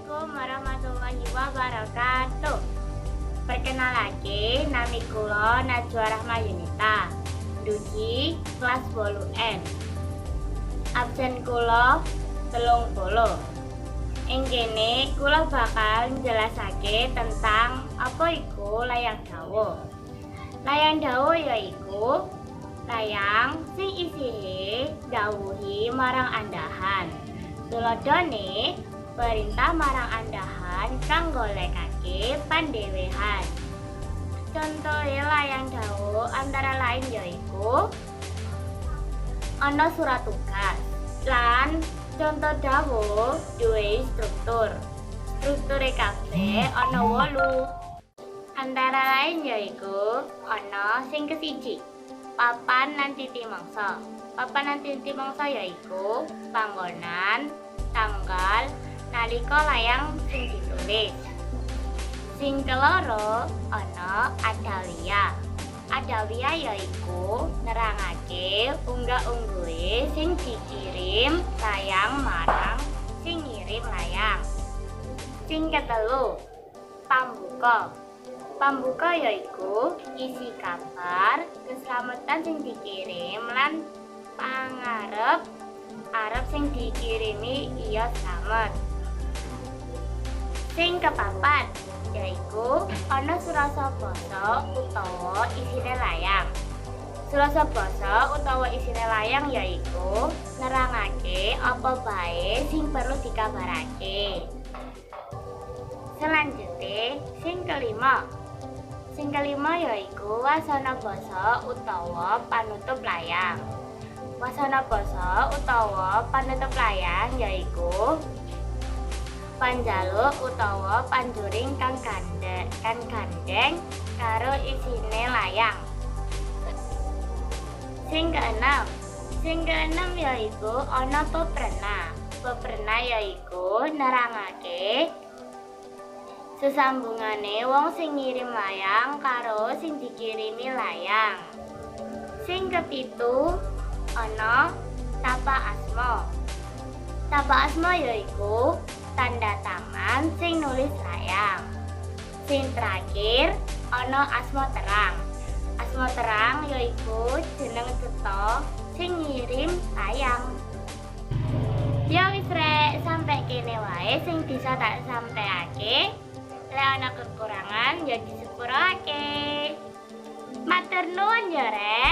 Assalamualaikum warahmatullahi wabarakatuh. Perkenalake, nami kula Najwa Rahma Yunita. Dugi kelas 8N. Absen kula 30. Ing kene kula bakal njelasake tentang apa iku layang dawuh. Layang dawuh yaiku layang sing isine dawuhi marang andahan. Tuladhane perintah marang andahan kang golekake pandewehan. Contohe layang dawuh antara lain yaiku ana surat tugas lan contoh dawuh duwe struktur. Strukture kabeh ana 8. Antara lain yaiku ana sing kesiji, papan lan titi mangsa. Papan lan titi mangsa yaiku panggonan, tanggal, nalika layang sing ditulis. Sing keloro ana adawiyah. Adawiyah yaiku nerangake unggah-ungguhe sing dikirim layang marang sing ngirim layang. Sing ketelu, pambuka. Pambuka yaiku isi kabar keselamatan sing dikirim lan pangarep arep sing dikirimi iya slamet. Sing kepapat yaiku ana surasa basa utawa isine layang. Surasa basa utawa isine layang yaiku nerangake apa bae sing perlu dikabarake. Selanjute sing kelima. Sing kelima yaiku wasana basa utawa panutup layang. Wasana basa utawa panutup layang yaiku panjaluk utawa panjuring kang gandeng karo isine layang. Sing keenam, sing keenam yaiku ana peprena. Peprena yaiku nerangake sesambungane wong sing ngirim layang karo sing dikirimi layang. Sing kepitu ana tapak asma. Tapak asma yaiku tanda tangan sing nulis layang. Sing terakhir ana asma terang. Asma terang yaiku jeneng cetha sing ngirim layang. Ya wis, rek, sampai kene wae sing bisa tak sampeake. Lek ana kekurangan ya disepurake. Matur nuwun ya, rek.